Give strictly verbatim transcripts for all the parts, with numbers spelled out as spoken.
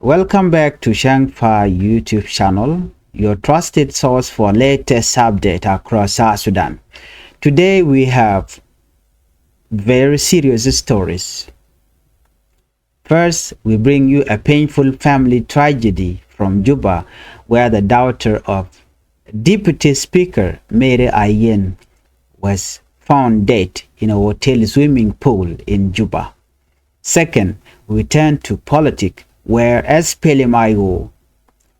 Welcome back to Shangfa YouTube channel, your trusted source for latest update across South Sudan. Today we have very serious stories. First, we bring you a painful family tragedy from Juba, where the daughter of Deputy Speaker Mary Ayen was found dead in a hotel swimming pool in Juba. Second, we turn to politics, where S P L M I O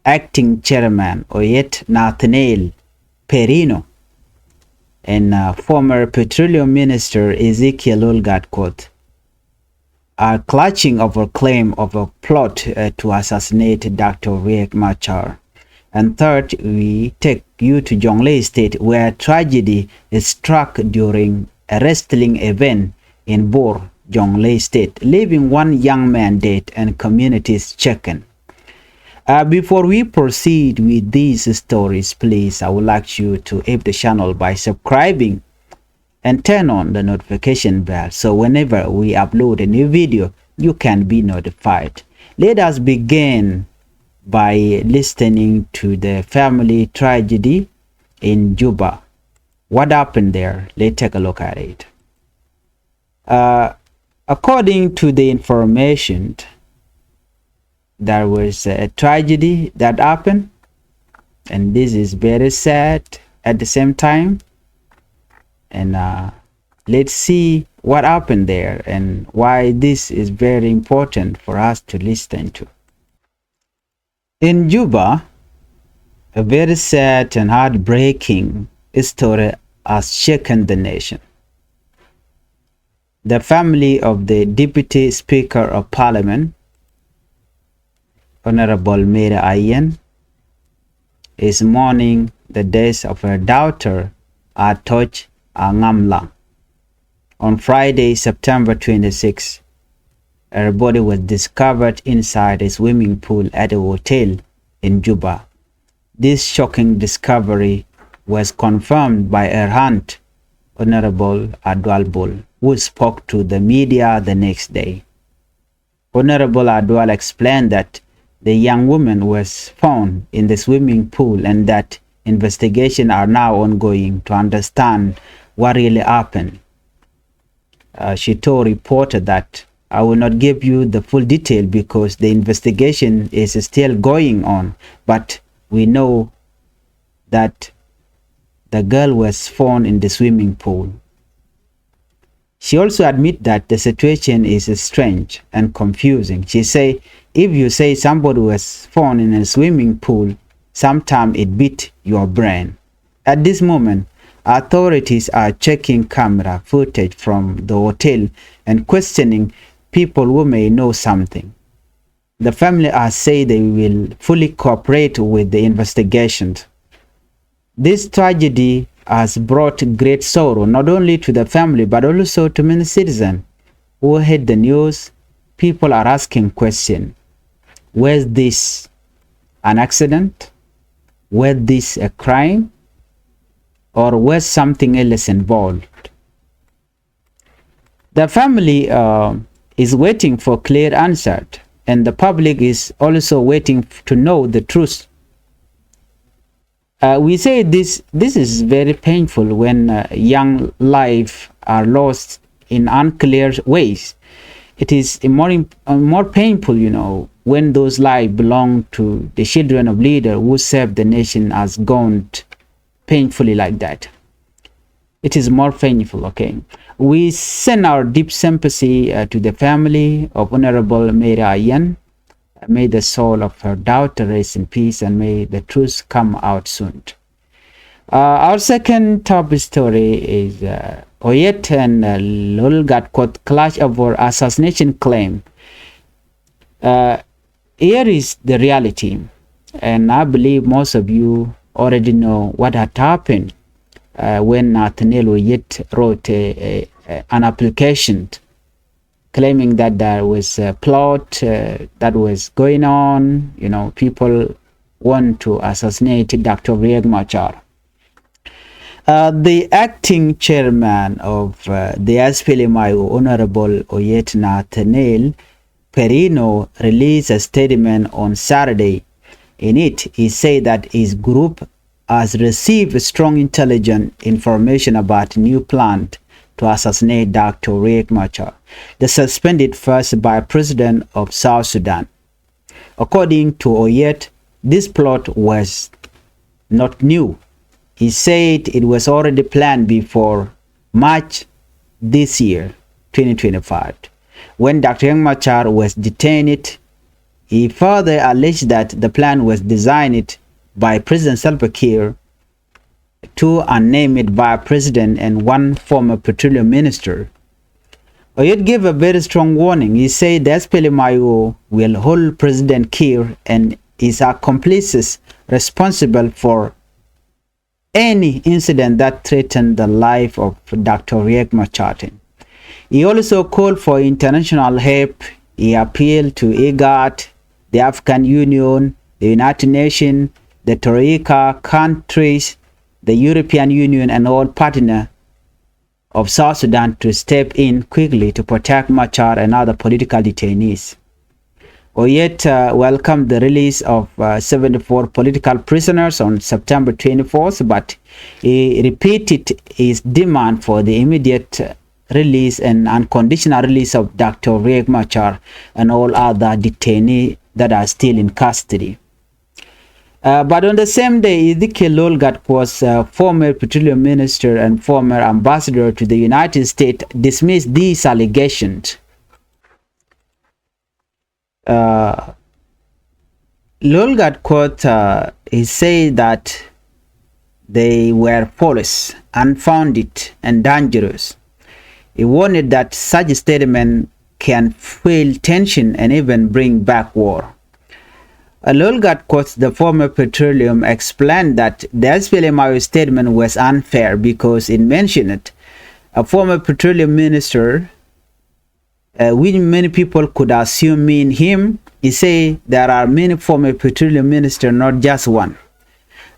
acting chairman Oyet Nathaniel Perino and, uh, former Petroleum Minister Ezekiel Olgat Kuoth are clashing over claim of a plot, uh, to assassinate Doctor Riek Machar. And third, we take you to Jonglei State, where tragedy is struck during a wrestling event in Bor, Jonglei State, leaving one young man dead and communities shaken. Uh, before we proceed with these stories, please, I would like you to help the channel by subscribing and turn on the notification bell so whenever we upload a new video, you can be notified. Let us begin by listening to the family tragedy in Juba. What happened there? Let's take a look at it. Uh, according to the information, there was a tragedy that happened, and this is very sad at the same time. And, uh, let's see what happened there and why this is very important for us to listen to. In Juba, a very sad and heartbreaking story has shaken the nation. The family of the Deputy Speaker of Parliament, Honorable Mary Ayen, is mourning the death of her daughter, Atoch Angamla. On Friday, September twenty-sixth, her body was discovered inside a swimming pool at a hotel in Juba. This shocking discovery was confirmed by her aunt, Honorable Adual Bol, who spoke to the media the next day. Honorable Adual explained that the young woman was found in the swimming pool and that investigations are now ongoing to understand what really happened. Uh, she told reporter that, "I will not give you the full detail because the investigation is still going on, but we know that the girl was found in the swimming pool." She also admit that the situation is strange and confusing. She say, "If you say somebody was found in a swimming pool, sometime it beat your brain." At this moment, authorities are checking camera footage from the hotel and questioning people who may know something. The family has said they will fully cooperate with the investigations. This tragedy has brought great sorrow not only to the family but also to many citizens who heard the news. People are asking question, "Was this an accident? Was this a crime? Or was something else involved?" The family, uh, is waiting for clear answer, and the public is also waiting to know the truth. Uh, we say this, this is very painful when, uh, young life are lost in unclear ways. It is more, uh, more painful, you know, when those lives belong to the children of leader who serve the nation has gone painfully like that. It is more painful, okay? We send our deep sympathy, uh, to the family of Honorable Mary Ayen. May the soul of her daughter rest in peace and may the truth come out soon. Uh, our second top story is, uh, Oyet and, uh, Lolgat Kuoth clash over assassination claim. Uh, here is the reality, and I believe most of you already know what had happened, uh, when Nathaniel Oyet wrote a, a, a, an application claiming that there was a plot, uh, that was going on. You know, people want to assassinate Doctor Riek Machar. Uh, the acting chairman of, uh, the S P L M I O, Honorable Oyet Nathaniel, Perino released a statement on Saturday. In it, he said that his group has received strong intelligence information about new plan to assassinate Doctor Riek Machar, the suspended first vice president of South Sudan. According to Oyet, this plot was not new. He said it was already planned before March this year, twenty twenty-five, when Doctor Riek Machar was detained. He further alleged that the plan was designed by President Salva Kiir, two unnamed vice president and one former petroleum minister. Oyet gave a very strong warning. He said the S P L M I O will hold President Kiir and his accomplices responsible for any incident that threaten the life of Doctor Riek Machar. He also called for international help. He appealed to IGAD, the African Union, the United Nations, the Troika countries, the European Union, and all partner of South Sudan to step in quickly to protect Machar and other political detainees. Oyet uh, welcomed the release of uh, seventy-four political prisoners on September twenty-fourth, but he repeated his demand for the immediate uh, release and unconditional release of Doctor Riek Machar and all other detainees that are still in custody. Uh, but on the same day, Ezekiel Lol Gatkuoth, uh, former petroleum minister and former ambassador to the United States, dismissed these allegations. Uh, Lol Gatkuoth, uh, he said that they were false, unfounded, and dangerous. He warned that such statement can fuel tension and even bring back war. Uh, Lol Gatkuoth, the former petroleum, explained that the S P L M I O statement was unfair because it mentioned a former petroleum minister, uh, which many people could assume mean him. He say there are many former petroleum minister, not just one.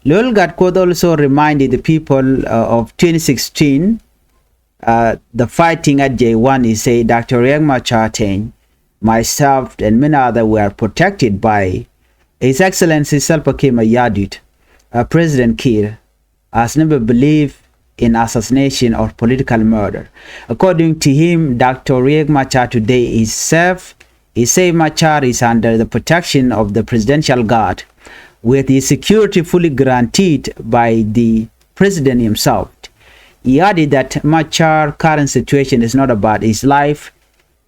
Lol Gatkuoth also reminded the people uh, of twenty sixteen, uh, the fighting at J one. He say Doctor Riek Machar Teny, myself, and many others were protected by His Excellency Salva Kiir Mayardit, uh, President Kiir, has never believed in assassination or political murder. According to him, Doctor Riek Machar today is safe. He said Machar is under the protection of the Presidential Guard, with his security fully guaranteed by the President himself. He added that Machar current situation is not about his life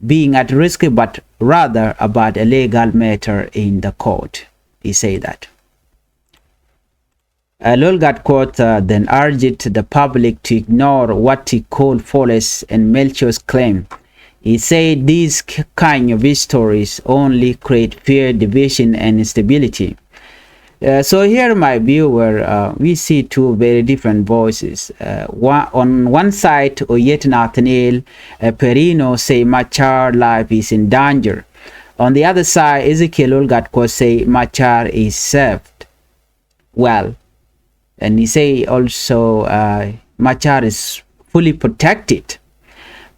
being at risk, but rather about a legal matter in the court. He said that. Uh, Lol Gatkuoth uh, then urged the public to ignore what he called false and malicious claim. He said these k- kind of stories only create fear, division, and instability. Uh, so here, my viewer, uh, we see two very different voices. Uh, one, on one side, Oyet Nathaniel uh, Perino say Machar life is in danger. On the other side, Ezekiel Lol Gatkuoth say Machar is saved well. And he say also uh, Machar is fully protected.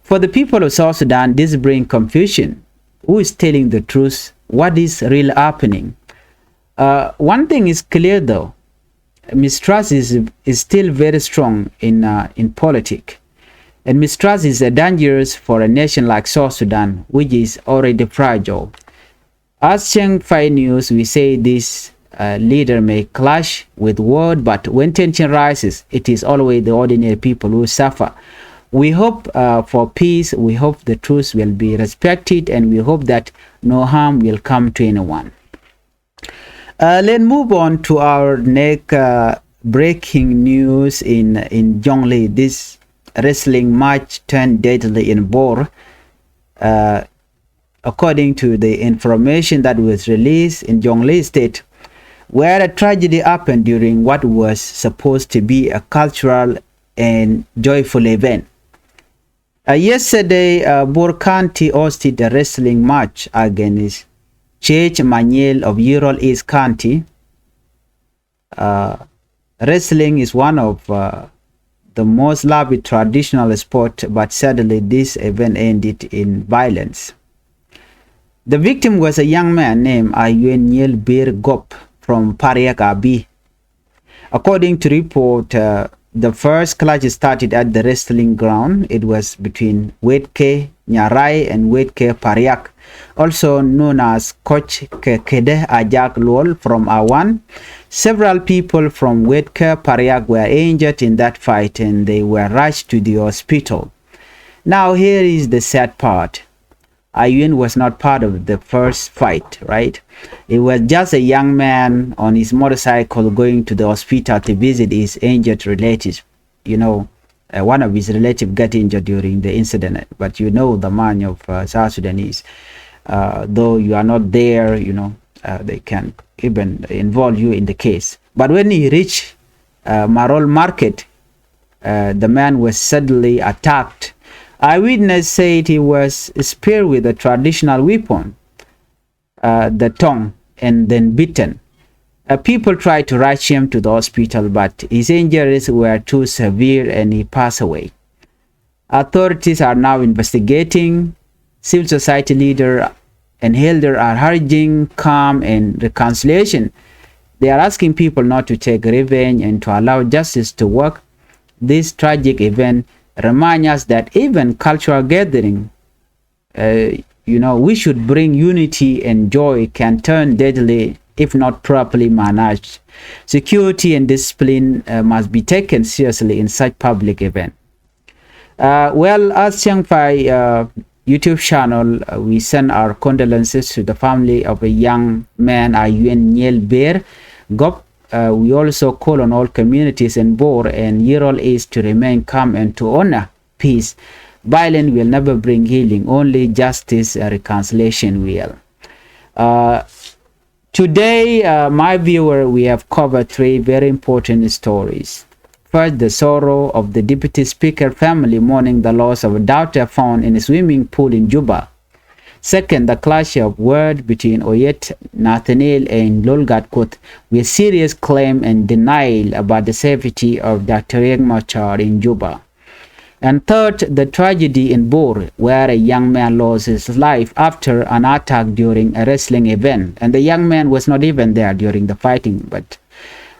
For the people of South Sudan, this bring confusion. Who is telling the truth? What is really happening? Uh, one thing is clear though, mistrust is, is still very strong in, uh, in politics. And mistrust is uh, dangerous for a nation like South Sudan, which is already fragile. As Cheng Fai News, we say this uh, leader may clash with word, but when tension rises, it is always the ordinary people who suffer. We hope uh, for peace, we hope the truth will be respected, and we hope that no harm will come to anyone. Uh, let's move on to our next uh, breaking news in, in Jonglei. This wrestling match turned deadly in Bor. Uh, according to the information that was released in Jonglei State, where a tragedy happened during what was supposed to be a cultural and joyful event. Uh, yesterday, uh, Bor County hosted a wrestling match against Church Manuel of Yirol East County. Uh, wrestling is one of uh, the most loved traditional sport, but sadly this event ended in violence. The victim was a young man named Ayuen Nyel Bir Gop from Pariak Abi. According to report, uh, the first clash started at the wrestling ground. It was between Wetke Nyarai and Wetke Pariak, also known as Koch Kekede Ajak Luol from Awan. Several people from Wetke Pariak were injured in that fight and they were rushed to the hospital. Now here is the sad part. Ayuen was not part of the first fight, right? He was just a young man on his motorcycle going to the hospital to visit his injured relatives. You know, uh, one of his relatives got injured during the incident, but you know the mind of uh, South Sudanese. Uh, though you are not there, you know, uh, they can even involve you in the case. But when he reached uh, Marol Market, uh, the man was suddenly attacked. Eyewitness said he was speared with a traditional weapon, uh, the tong, and then beaten. Uh, people tried to rush him to the hospital, but his injuries were too severe and he passed away. Authorities are now investigating. Civil society leader and elder are urging calm and reconciliation. They are asking people not to take revenge and to allow justice to work. This tragic event reminds us that even cultural gathering, uh, you know, we should bring unity and joy can turn deadly if not properly managed. Security and discipline uh, must be taken seriously in such public event. Uh, well, as Siang Fai uh, YouTube channel, uh, we send our condolences to the family of a young man, Ayuen Nyel Bear Gop. Uh, we also call on all communities in Bor and Yirol East to remain calm and to honor peace. Violence will never bring healing, only justice and reconciliation will. Uh, Today, uh, my viewer, we have covered three very important stories. First, the sorrow of the Deputy Speaker family mourning the loss of a daughter found in a swimming pool in Juba. Second, the clash of words between Oyet Nathaniel and Lolgat Kuth with serious claim and denial about the safety of Doctor Riek Machar in Juba. And third, the tragedy in Bor, where a young man lost his life after an attack during a wrestling event. And the young man was not even there during the fighting, but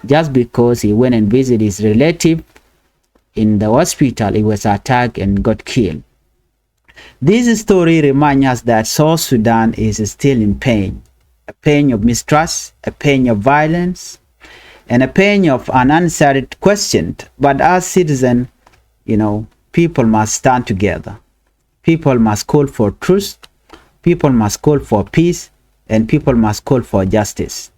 just because he went and visited his relative in the hospital, he was attacked and got killed. This story reminds us that South Sudan is still in pain, a pain of mistrust, a pain of violence, and a pain of unanswered question. But as citizens, you know, people must stand together. People must call for truth. People must call for peace. And people must call for justice.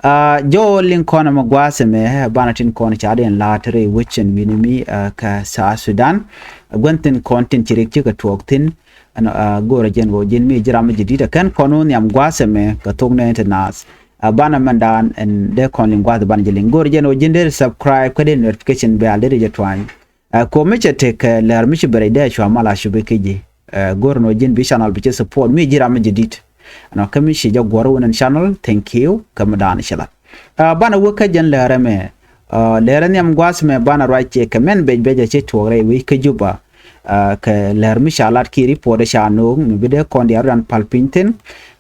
Uh, jɔwä liŋ kɔn ɛmɛ gua̱a̱th ɛmɛ, eh, banɛ tin kɔn ca diɛn la̱a̱t rɛy wecɛn wi̱ni mi, uh, kä South Sudan. Uh, gua̱n tin kɔn tin ci rik ci kɛ tuɔɔk thi̱n. Ɛn, uh, go̱rɛ jɛn ɣöö ji̱n mi ji̱ ram mi ji̱ di̱t ɛ kɛn kɔn wä nhiam gua̱a̱th ɛmɛ kɛ thok nɛɛni ti naath. Uh, banɛ mɛn daan ɛn dee kɔn liŋ gua̱a̱th banɛ ji̱ liŋ. Go̱rɛ jɛn ɣöö ji̱n dee subscribe kä dee notification bell dee ri jɛ tuany. Ɛ, ko̱ mi cɛ tek, ɛ, lɛr mi ci bɛ rɛy dee cua mal a cupi kä ji̱. Ɛ, go̱r nɔ ji̱n bi channel bi cɛ support mi ji̱ ram mi ji̱ dit. Ɛnɔ kä mi ci jɛ guɔ̱r wun ɛn channel, thank you, kä mi da̱a̱n ci lat. Ɛ, banɛ wä kä jɛn lɛr ɛmɛ. Ɛ, lɛr ɛ nhiam gua̱a̱th mɛ banɛ ruac cɛ kɛ mɛn bec bec ɛ ci tuɔɔk rɛy wec kä Juba. Ɛ, kɛ lɛr mi ca lat ki report ɛ ca no̱o̱ŋ mi bi dee kɔn diaal ran pal piny thi̱n.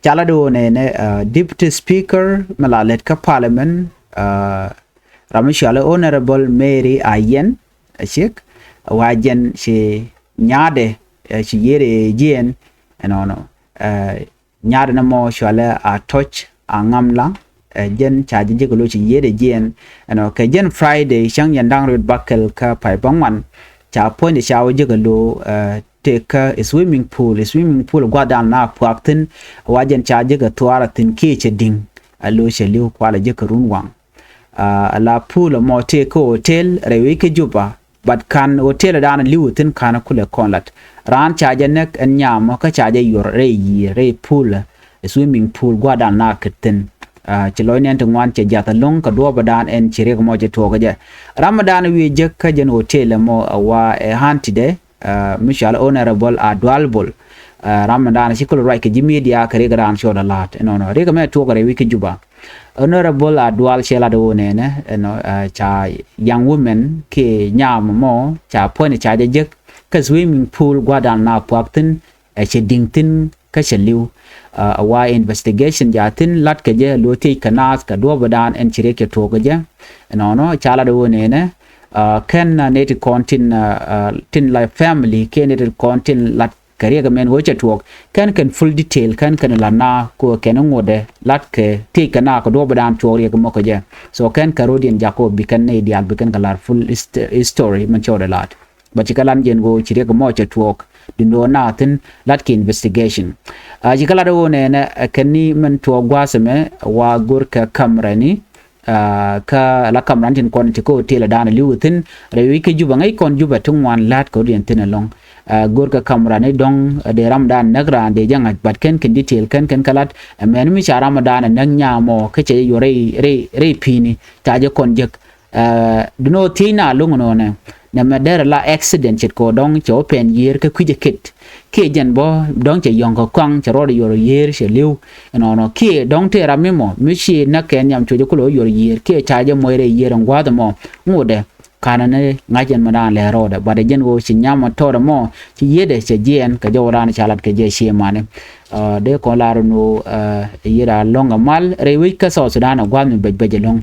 Ca lat wun ɛnɛ, ɛ, Deputy Speaker mi la lɛt kä Parliament, ɛ, ram mi cɔal i̱ Honorable Mary Ayen, a ciek, wa jɛn ci nyaadɛ, ɛ, ci yiëëdɛ jiɛɛn, ɛnɔnɔ, ɛ, nyaadɛ ni mɔ cɔalɛ Atɔc Aŋamla, ɛ, jɛn ca jɛ jek lo̱c ci yiëëdɛ jiɛɛn, ɛnɔ, kɛ jɛn Friday, cäŋ yɛn da̱ŋ rɛw bäkɛl kä pay bäŋuan, ca puɔ̱nydɛ ca wä jek lo̱c, ɛ, tëëkä swimming pool, swimming pool gua̱dan na puak thi̱n, wa jɛn ca jek thuaar thi̱n kiɛ cɛ di̱ŋ, ɛ, lo̱c cɛ li̱w kualɛ jek run waŋ. Aa, la pool ɛmɔ tëë kä hotel rɛy wec kä Juba, but ka̱n hotel ɛ da̱a̱n li̱w thi̱n ka̱n kulɛ kɔn lat. Raan ca jɛ näk ɛn nyamɔ kä ca jɛ yuɔr rɛy yiëë rɛy pool, ɛ, swimming pool gua̱dan na kɛ thi̱n. Aa, ci lɔc nɛn ti ŋuan cɛ jath ɛlɔ̱ŋ kɛ duɔ̱ɔ̱p ɛ da̱a̱n ɛn ci riɛk ɛmɔ cɛ tuɔɔk ɛ jɛ. Ram ɛ da̱a̱n wi̱i̱ jek kä jɛn hotel ɛmɔ ɛ wa ɛ hantidɛ, aa, mi cɔal Honorable Adual Bol. Aa, ram ɛ da̱a̱n ci kul ruac kɛ ji̱ media kɛ riɛk ɛ da̱a̱n cɔl ɛ la̱a̱t. Ɛnɔnɔ riɛk ɛmɛ tuɔɔk rɛy wec kä Juba. Honorable Adual cɛ lat ɣöö nɛnɛ, ɛnɔ, ɛ, ca young women kiɛ nyam mɔ ca puɔ̱ny ca jɛ jek kä swimming pool gua̱dan na puak thi̱n, ɛ, cɛ di̱ŋ thi̱n, kä cɛ li̱w. Ɛ wa investigation jaathin la̱t kɛ jɛ, lo̱ thiec kɛ naath kɛ duɔ̱ɔ̱pdan ɛn ci riɛk cɛ tuɔɔk kɛ jɛ. Ɛnɔnɔ ca lat ɣöö nɛnɛ kɛn nɛy ti kɔn tin, tin la family kiɛ nɛy ti kɔn tin la̱t kɛ riɛk ɛmɛn ɣöö cɛ tuɔɔk, kɛn kɛn full detail, kɛn kɛn la̱t na kɛ ɣöö kɛn ŋotdɛ la̱t kɛ thiec kɛ naath kɛ duɔ̱ɔ̱pdan tuɔɔk riɛk mɔ kɛ jɛ. So kɛn kɛ ro̱diɛn jakɔ bi kɛn nɛy diaal bi kɛn kɛ la̱t full history min cɛ ɣöö dɛ la̱t. Bä ci kɛ lan jɛn ɣöö ci riɛk mɔ cɛ tuɔɔk, duundɛ ɣöö naath thi̱n la̱t kɛ investigation. Ci kɛ lat ɣöö nɛnɛ kɛn ni min tuɔɔk gua̱a̱th ɛmɛ wa go̱r kɛ kamrani. Kä la kamran tin kɔn ti kä hotel dan li̱w thi̱n rɛy wi̱c kä Juba, ŋäc kɔn Juba ti ŋuan la̱t kɛ ro̱diɛn thi̱n ɛlɔ̱ŋ. Go̱r kɛ kamrani dɔ̱ŋ dee ram dan näk raan dee jɛ ŋa̱c, but kɛn kɛn detail kɛn kɛn kɛ lat. Ɛmɛn mi ca ram dan näk nyamɔ kä cɛ jɛ yuɔr rɛy, rɛy, rɛy pi̱i̱ni ca jɛ kɔn jek. Duno thiec na lo̱ŋ nɔnɛ nɛ mɛ derɛ la accident ce̱tkɛ dɔ̱ŋ cɛ wä pɛn yiër kä kui̱cɛ ket. Kiɛ jɛn bä dɔ̱ŋ cɛ yɔ̱ŋ kɛ kɔaŋ cɛ rɔɔdɛ yuɔr yiër cɛ li̱w. Ɛnɔnɔ kiɛ dɔ̱ŋ tëë ram mi mɔ mi ci näk kɛ nhiam cuɔ̱cɛ kulɛ wä yuɔr yiër kiɛ ca jɛ muɔc rɛy yiër ɛn gua̱a̱th ɛmɔ. Ŋotdɛ kanɛ ni ŋa̱c ɛn mɛ daan lɛ rɔɔdɛ, but ɛ jɛn ɣöö ci nyam ɛ tɔɔdɛ mɔ ci yiëëdɛ cɛ jiɛɛn kɛ jɔwä daan ca lat kɛ jɛ ciëmani. Dee kɔn lar ɛn ɣöö yiëëd a lɔ̱ŋ ɛ mal rɛy wec kä South Sudan ɛ gua̱a̱th mi bɛc bɛc ɛlɔ̱ŋ.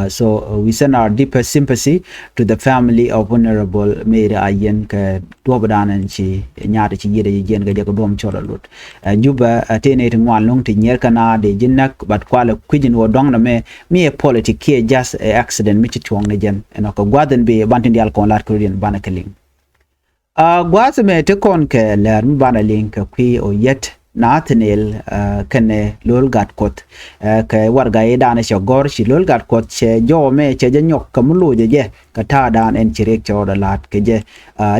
So we send our deepest sympathy to the family of Honorable Mary Ayen kɛ duɔ̱ɔ̱pdan ɛn ci nyaat ci yiëëdɛ ci jiɛɛn kɛ jɛ kɛ duɔ̱ɔ̱m cɔl a lot. Ɛ Juba ɛ tëë nɛy ti ŋuan lo̱ŋ ti nyier kɛ naath dee ji̱ näk, but kualɛ kui̱c ɛn ɣöö dɔ̱ŋ nɛmɛ mi ɛ politic kiɛ just ɛ accident mi ci tuɔ̱ɔ̱ŋ ni jɛn. Ɛnɔ kɛ gua̱a̱th ɛn bi ɛ ban tin diaal kɔn la̱t kɛ ro̱diɛn banɛ kɛ liŋ. Gua̱a̱th ɛmɛ ti kɔn kɛ lɛr mi banɛ liŋ kɛ kui̱ ɔ yɛt Nathaniel kɛnɛ Lo̱l Gatkuɔth. Kɛ warɛga i̱ danɛ cɛ gɔ̱r ci Lo̱l Gatkuɔth cɛ jɔw ɛmɛ cɛ jɛ nyɔk kɛ mi lo̱cɛ jɛ kɛ ta̱a̱ dan ɛn ci riɛk cɛ rɔɔdɛ la̱t kɛ jɛ.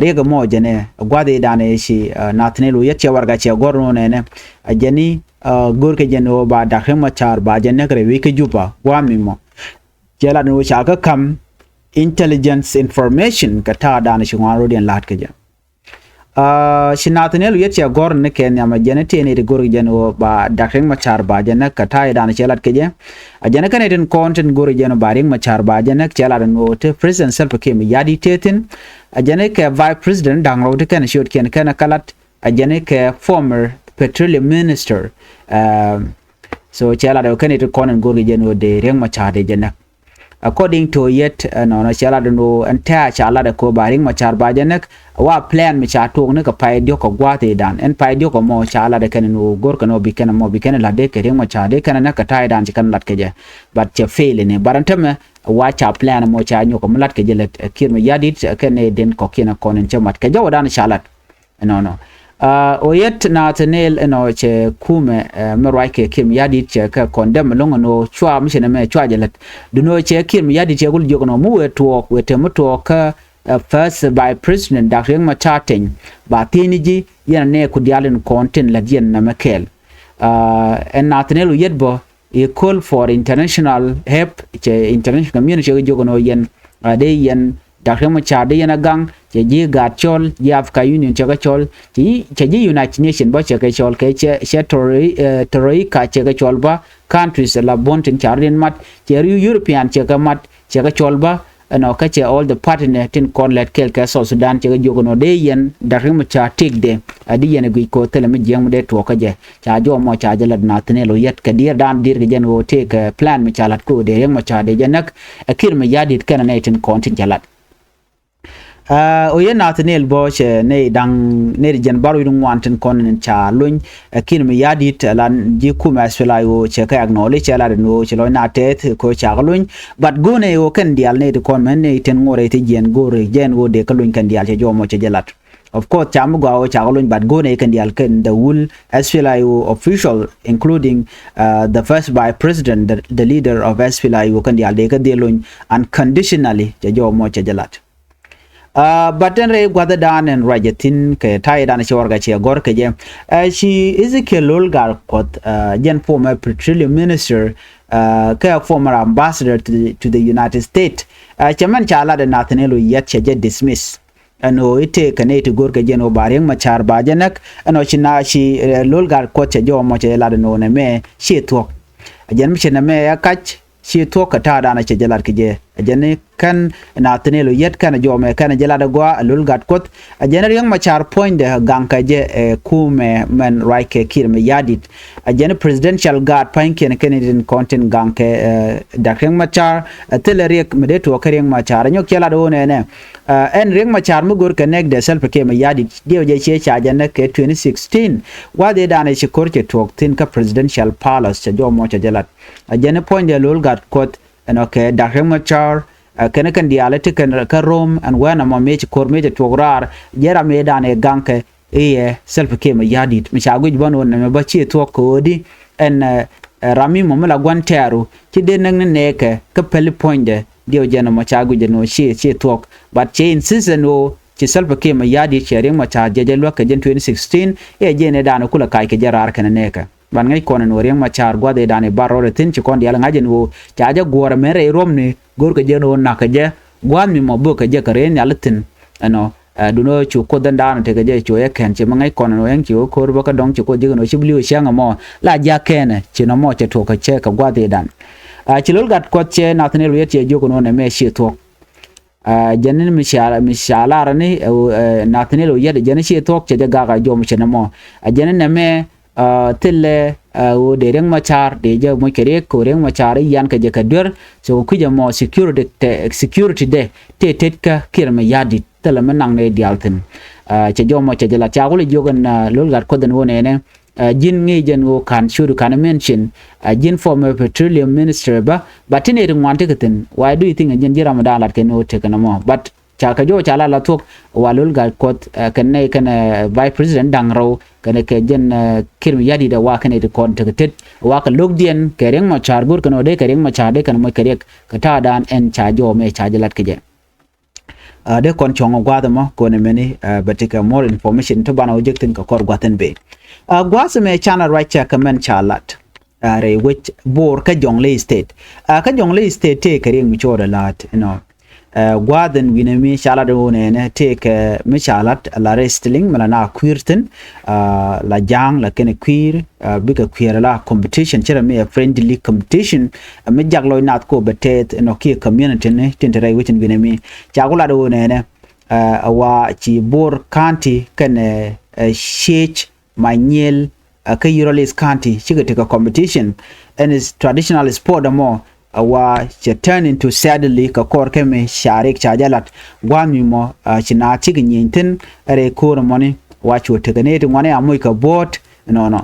Riɛk ɛmɔ jɛnɛ gua̱a̱th i̱ danɛ ci Nathaniel Oyet cɛ warɛga cɛ gɔ̱r nɔ nɛnɛ. A jɛn i̱ go̱r kɛ jɛn ɣöö ba Dak Riek Machar ba jɛ näk rɛy wec kä Juba gua̱a̱th mi mɔ. Cɛ lat ni ɣöö ca kä ka̱m intelligence information kɛ ta̱a̱ dan ci ŋuan ro̱diɛn la̱t kɛ jɛ. Ci Nathaniel Oyet cɛ gɔ̱r ni kɛ nhiam a jɛn tëë ni ti go̱r kɛ jɛn ɣöö ba Dak Riek Machar ba jɛ näk kɛ ta̱a̱ dan cɛ lat kɛ jɛ. A jɛn kɛn tin kɔn tin go̱r kɛ jɛn ba Riek Machar ba jɛ näk cɛ lat ni ɣöö ti President Salva Kiir Mayardit tëë thi̱n. A jɛn kɛ Vice President da̱ŋ rɔw ti kɛn ciötkiɛn kɛn kä lat. A jɛn kɛ former petroleum minister. So cɛ lat ɣöö kɛn tin kɔn tin go̱r kɛ jɛn ɣöö dee Riek Machar dee jɛ näk. According to Oyet ɛnɔnɔ cɛ lat ɛn ɣöö ɛn tɛ̈ɛ̈ ca lat ɛ kɛ ɣöö ba Riek Machar ba jɛ näk. Wa plan mi ca tuɔɔk ni kɛ pay diɔ̱k kɛ gua̱a̱th i̱ dan ɛn pay diɔ̱k kɛ mɔ ca lat ɛ kɛn ɛn ɣöö go̱r kɛn ɣöö bi kɛn ɛ mɔ bi kɛn ɛ la̱t dee kɛ Riek Machar dee kɛn ɛ näk kɛ ta̱a̱ i̱ dan ci kɛn ɛ la̱t kɛ jɛ. But cɛ fail ni, but ɛn tämɛ wa ca plan mɔ ca nyuɔk kɛ mi la̱t kɛ jɛ lät ɛ Kiir Mayardit kɛn ɛ den kɔ̱kiɛn ɛ kɔn in cɛ mat kɛ jɔwä dan ca lat. Ɛnɔnɔ. Oyet Nathaniel ɛnɔ cɛ kumɛ mi ruac kɛ Kiir Mayardit cɛ kɛ condemn ɛlɔ̱ŋ ɛn ɣöö cua mi cɛ nɛmɛ cua jɛ lät. Duundɛ ɣöö cɛ Kiir Mayardit cɛ kul jiök ɛnɔ mi wëë tuɔɔk wëë te mi tuɔɔk kä first vice president Dak Riek Machar Teny ba thiecni ji̱ yɛn ɛ nɛɛku diaal in kɔn tin lät yɛn nɛmɛ kɛɛl. Ɛn Nathaniel Oyet bä He call for international help, cɛ international community cɛ kɛ jiök ɛn ɣöö yɛn a dee yɛn Dak Riek Machar dee yɛn a gaŋ, cɛ ji̱ gaat cɔl, ji̱ Africa Union cɛ kɛ cɔl, cɛ ji̱ United Nation bä cɛ kɛ cɔl, kɛ cɛ cɛ Troika cɛ kɛ cɔl bä, countries la buɔ̱n tin ca rɔ̱diɛn mat, cɛ European cɛ kɛ mat cɛ kɛ cɔl bä. Ɛnɔ kä cɛ all the partner tin kɔn lɛt kɛɛl kɛ South Sudan cɛ kɛ jiök ɛnɔ dee yɛn Dak Riek Machar tëkdɛ a di yɛn ɛ guic ko̱ thilɛ mi jiɛŋ mi dee tuɔɔk kä jɛ. Ca jɔw mɔ ca jɛ lat Nathaniel Oyet kɛ diɛɛr dan diɛɛr kɛ jɛn ɣöö tëëkɛ plan mi ca lat ko̱ dee Riek Machar dee jɛ näk. Ɛ Kiir Mayardit kɛnɛ nɛy tin kɔn tin cɛ lat. Oyet Nathaniel bä cɛ nɛy da̱ŋ nɛy ti jɛn bar wi̱i̱ ŋuan tin kɔn in ca luny. Ɛ Kiir Mayardit ɛ la ji̱ kumɛ SPLA-IO cɛ kɛ acknowledge cɛ lat in ɣöö cɛ lɔc na tɛth kɛ ɣöö ca kɛ luny. But go̱o̱nɛ ɣöö kɛn diaal nɛy ti kɔn mɛn nɛy tin ŋuɔrɛ ti jiɛn go̱o̱rɛ jɛn ɣöö dee kä luny kɛn diaal cɛ jɔw mɔ cɛ jɛ lat. Of course ca mi gɔaa ɣöö ca kɛ luny, but go̱o̱nɛ kɛn diaal kɛn the whole SPLA-IO official including the first vice president, the, the leader of SPLA-IO kɛn diaal dee kä dhil luny unconditionally cɛ jɔw mɔ cɛ jɛ lat. But ɛn rɛy gua̱thdan ɛn ruacɛ thi̱n kɛ ta̱ydan cɛ warɛga cɛ gɔ̱r kɛ jɛ. Ci Ezekiel Lo̱l Gatkuɔth jɛn former petroleum minister kɛ former ambassador to the, to the United States. Cɛ mɛn ca lat ɛ Nathaniel Oyet cɛ jɛ dismiss. Ɛn ɣöö i̱ tëëkɛ nɛy ti go̱rkɛ jɛn ɣöö ba Riek Machar ba jɛ näk. Ɛn ɣöö ci na ci Lo̱l Gatkuɔth cɛ jɔw mɔ cɛ jɛ lat ɛn ɣöö nɛmɛ ci thuɔ̱k. Ɛ jɛn mi ci nɛmɛ ɛ kac ci thuɔ̱k kɛ ta̱a̱dan cɛ jɛ lat kɛ jɛ. Ɛ jɛn ni kɛn Nathaniel Oyet kɛn jɔmɛ kɛn jɛ lat ɛ gɔaa ɛ Lol Gatkuoth. Ɛ jɛn ni Riek Machar puɔ̱nydɛ gaŋkɛ jɛ ɛ kumɛ mɛn ruackɛ Kiir Mayardit. Ɛ jɛn ni Presidential Guard pa̱nykiɛn kɛn tin kɔn tin gaŋkɛ ɛ Dak Riek Machar ɛ thilɛ Riek mi dee tuɔɔk kɛ Riek Machar. Ɛ nyɔk cɛ lat ɛ ɣöö nɛnɛ ɛ ɛn Riek Machar mi go̱rkɛ nɛɛkdɛ Salva Kiir Mayardit diɛw jɛ ciɛ ca jɛ näk kɛ twenty sixteen. Gua̱a̱th ëëdan ɛ ci ko̱r cɛ tuɔɔk thi̱n kä Presidential Palace cɛ jɔmɔ cɛ jɛ lat. Ɛ jɛn ni puɔ̱nydɛ Lol Gatkuoth ɛnɔ kɛ Dak Riek Machar ɛ kɛn kɛn diaal ti kɛn kä Rom ɛn wɛn ɛmɔ mëë ci ko̱r mëë cɛ tuɔɔk raar. Jɛ ram ëëdan ɛ gaŋkɛ i̱ ɛ Salva Kiir Mayardit mi ca guic bä ni wä nɛmɛ bä ci thuɔ̱k kɛ ɣöödi ɛn ɛ ram mi mɔ mi la gua̱n tɛɛru ci dee näk ni nɛɛkɛ kä päli puɔ̱nydɛ diɛw jɛn ɛmɔ ca guic ɛn ɣöö ci ci thuɔ̱k. But cɛ insist ɛn ɣöö ci Salva Kiir Mayardit cɛ Riek Machar jɛ jɛ luäk kɛ jɛn twenty sixteen i̱ ɛ jɛn ëëdan kulɛ kac kɛ jɛ raar kɛn nɛɛkɛ. Ban ŋäc kɔn ɛn ɣöö Riek Machar gua̱th ëëdan i̱ bar rɔɔdɛ thi̱n ci kɔn diaal ŋa̱c ɛn ɣöö ca jɛ guɔ̱ɔ̱r ɛmɛn rɛy Rom ni go̱rkɛ jɛ ɛn ɣöö na̱kɛ jɛ gua̱a̱th mi mɔ bökɛ jɛ kɛ rɛy nhial thi̱n. Ɛnɔ ɛ duundɛ cu Kuoth ɛn daanɔ tekɛ jɛ cu ɛ kɛn ci mi ŋäc kɔn ɛn ɣöö ɛn ci ɣöö ko̱r bä kä dɔ̱ŋ ci Kuoth ji̱ kɛn ɣöö ci bi li̱w cäŋ ɛmɔ la jia̱ kɛnɛ ci nɔmɔ cɛ tuɔɔk kɛ cɛ kɛ gua̱a̱th ëëdan. Ɛ ci Lol Gatkuoth cɛ Nathaniel Oyet cɛ jiök ɛn ɣöö nɛmɛ ci thuɔ̱k. Ɛ jɛn ni mi ca mi ca lar ni ɛ Nathaniel Oyet jɛn ci thuɔ̱k cɛ jɛ gak a jɔm cɛ nɛmɔ. Ɛ jɛn ni nɛmɛ ɛ thilɛ ɛ ɣöö dee Riek Machar dee jɛ moc kɛ Riek kɛ ɣöö Riek Machar i̱ yan kɛ jɛ kɛ duer. So kɛ kui̱c ɛmɔ security te security dɛ tëë tet kä Kiir Mayardit thilɛ mi naŋ ni diaal thi̱n. Ɛ cɛ jɔmɔ cɛ jɛ lat ca kulɛ jiök ɛn ɛ Lol Gatkuoth ɛn ɣöö nɛnɛ ɛ ji̱n ŋi̱i̱c ɛn ɣöö ka̱n ciötdu ka̱n mention ɛ ji̱n former petroleum minister bä. But ti nɛy ti ŋuan tekɛ thi̱n, why do you think ɛ ji̱n ji̱ ram mi da̱a̱n lat kɛn ɣöö tekɛ nɔmɔ? But ca kɛ jɔw ca la la thuɔ̱k wa Lol Gatkuoth ɛ kɛn nɛy kɛn ɛ vice president da̱ŋ rɛw kɛn ɛ kɛ jɛn ɛ Kiir Mayardit ɛ wa kɛn ɛ ti kɔn tekɛ tet ɛ wa kɛ lo̱kdiɛn kɛ Riek Machar go̱r kɛn ɣöö dee kɛ Riek Machar dee kɛn moc kɛ Riek kɛ ta̱a̱dan ɛn ca jɔw mɛ ca jɛ lat kɛ jɛ. Ɛ dee kɔn cuɔ̱ŋ ɛ gua̱a̱th ɛmɔ kɔn ɛmɛni ɛ bɛ tekɛ more information ti banɛ wä jek thi̱n kɛ kɔr gua̱a̱th ɛn ben. Ɛ gua̱a̱th ɛmɛ canɛ ruac cɛ kɛ mɛn ca lat ɛ rɛy wec Bor kä Jonglei State. Ɛ kä Jonglei State tëë kɛ riɛk mi cuɔɔdɛ la̱a̱t inɔ. Ɛ gua̱a̱th ɛn wi̱nɛ mi ca lat ɛ ɣöö nɛnɛ tëë kɛ mi ca lat la wrestling mi la na kui̱r thi̱n. Ɛ la ja̱a̱ŋ la kɛnɛ kui̱r ɛ bikɛ kui̱r la competition ci rɛ mi ɛ friendly competition. Ɛ mi jak lɔc nath ko bɛ tɛth inɔ kiɛ community ni tin te rɛy wec ɛn wi̱nɛ mi ca ku lat ɛ ɣöö nɛnɛ ɛ wa ci Bor County kɛnɛ ɛ Ciec Manyiel ɛ kä Yirol East County cikɛ tekɛ competition. Ɛn is traditional sport ɛmɔ ɛ wa cɛ turn into sadly kɛ kɔr kɛ mi ca riɛk ca jɛ lat gua̱a̱th mi mɔ ɛ ci naath cikɛ nyieny thi̱n ɛ rɛy ko̱r ɛmɔni wa cu tekɛ ni ti ŋuani a moc kɛ bo̱o̱t. Ɛnɔnɔ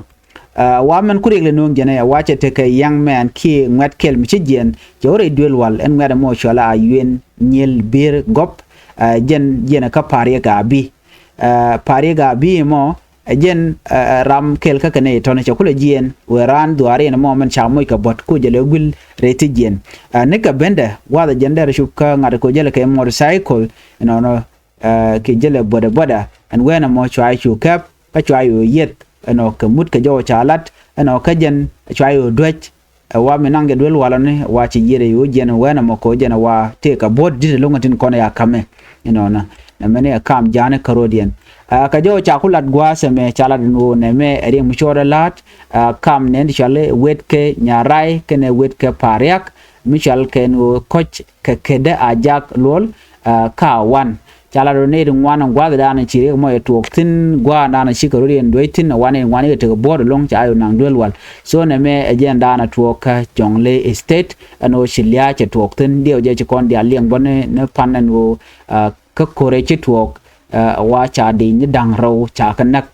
ɛ wa mɛn ku riɛk lɛ no̱o̱ŋ jɛn ɛ wa cɛ tekɛ young man kiɛ ŋuɛ̈t kɛl mi ci jiɛn cɛ wä rɛy duel wal ɛn ŋuɛ̈t ɛmɔ cual a Yuɛn Nyiel Bier Gɔp. Ɛ jɛn jiɛn ɛ kä Pariɛk Abi. Ɛ Pariɛk Abi ɛmɔ ɛ jɛn ɛ ram kɛl kä kɛn ɛ tɔ̱nɛ cɛ kulɛ jiɛn wëë raan dhuaar in ɛmɔ mɛn ca moc kɛ buɔ̱t ku jɛ lɛ guil rɛy ti jiɛn. Ɛ nikɛ bendɛ gua̱a̱th ɛ jɛn dɛr cup kä ŋa̱t ɛ ko jɛ lɛ kɛ motorcycle. Ɛnɔnɔ ɛ kɛ jɛ lɛ boda boda ɛn wɛn ɛmɔ cua cu kɛp kä cua cu yieth ɛnɔ kɛ mut kɛ jɔw ca lat ɛnɔ kä jɛn cua cu duäc. Ɛ wa mi naŋ jɛ duel walɔni wa ci yieth ɛ cu jiɛn wɛn ɛmɔ ko jɛn ɛ wa tëë kɛ buɔ̱t di̱t ɛlɔ̱ŋ ɛ tin kɔn ɛ ya ka̱mɛ. Inɔnɔ nɛ mɛni ɛ kam ja̱a̱ni kärodiɛn. Ɛ kɛ jɔw ca ku lat gua̱a̱th ɛmɛ ca lat ɛn ɣöö nɛ mɛ ɛ riɛk mi cuɔɔdɛ la̱a̱t. Ɛ kam nɛn ti cuali wet kɛ Nyaray kɛnɛ wet kɛ Pariak mi cual kɛn ɣöö kɔc kɛ Kedä Ajak Luɔl. Ɛ ka wan ca lat ɣöö nɛy ti ŋuan ɛn gua̱a̱thdan ci riɛk mɔ ɛ tuɔɔk thi̱n gua̱a̱thdan cikɛ rot yɛn duec thi̱n ɛ wan in ŋuan ikɛ tekɛ buɔ̱ɔ̱t ɛlɔ̱ŋ ca yɔ naŋ duel wal. So nɛ mɛ ɛ jɛn dan ɛ tuɔɔk kä Jonglei State ɛn ɣöö ci lia̱a̱ cɛ tuɔɔk thi̱n diɛw jɛ ci kɔn diaal liɛŋ bä ni pan ɛn ɣöö kä ko̱rɛ ci tuɔɔk ɛ wa ca di̱i̱ny ni da̱ŋ rɛw ca kɛ näk.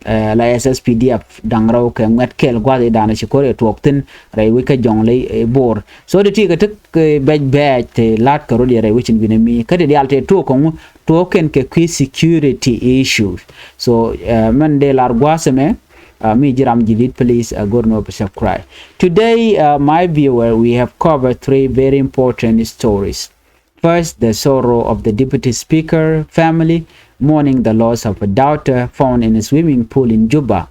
Ɛ la S S P D F da̱ŋ rɛw kɛ ŋuɛ̈t kɛl gua̱th i̱ da̱a̱n ci ko̱r ɛ tuɔɔk thi̱n rɛy wec kä Jonglei Bor. So ti ti kɛ ti bɛc bɛɛc ti la̱t kɛ rot yɛ rɛy wec in wi̱nɛ mi kä ti diaal ti tuɔɔk kɛ ŋu tuɔɔk kɛn kɛ kui̱ security issues. So ɛ mɛn dee lar gua̱a̱th ɛmɛ. Mi ji̱ ram ji̱ dit, please ɛ go̱r nɔ subscribe. Today, my viewer, we have covered three very important stories. First, the sorrow of the Deputy Speaker family mourning the loss of a daughter found in a swimming pool in Juba.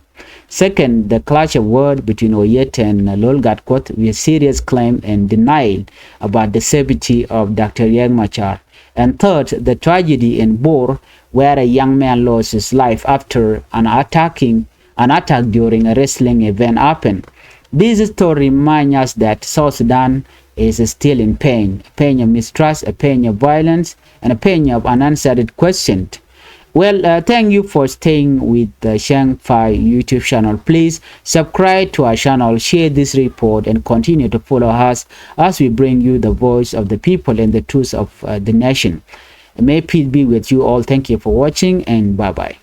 Second, the clash of words between Oyet and Lol Gatkuoth with serious claim and denial about the safety of Doctor Riek Machar. And third, the tragedy in Bor, where a young man lost his life after an attacking an attack during a wrestling event happened. This story reminds us that South Sudan is still in pain, a pain of mistrust, a pain of violence, and a pain of unanswered questions. Well, uh, thank you for staying with the Shang Fai YouTube channel. Please subscribe to our channel, share this report, and continue to follow us as we bring you the voice of the people and the truth of uh, the nation. May peace be with you all. Thank you for watching, and bye-bye.